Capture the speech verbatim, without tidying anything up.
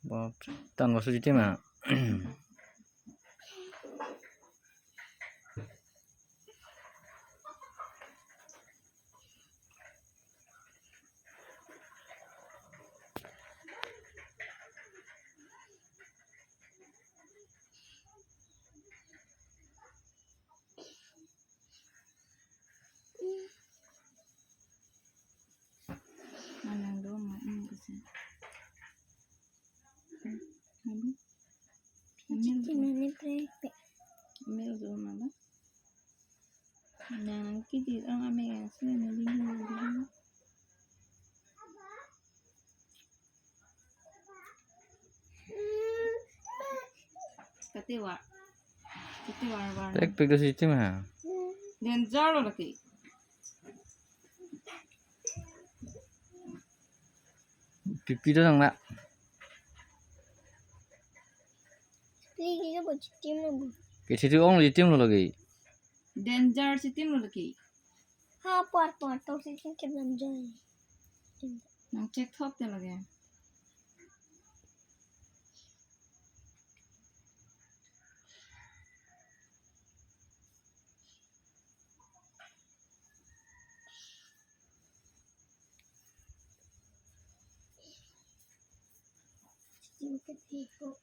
Bo tan bosu chitim ma. Manang do ma, hmm, kasi. Hmm, abi. Amil. Amil do ma ba. Nang kiti ang ame yang sini, nang ding, nang ding. Kati wa. Kati wa, wa. Pek pek do chitim ha. Danger lo lagi. Pipi do nang na. Lagi ke bo chitim lo bo. Ke chitim ong chitim lo lagi. Danger chitim lo lagi. Ha, por por to chitim ke danger. Nang check thop te lagi. Chitim ke tipo.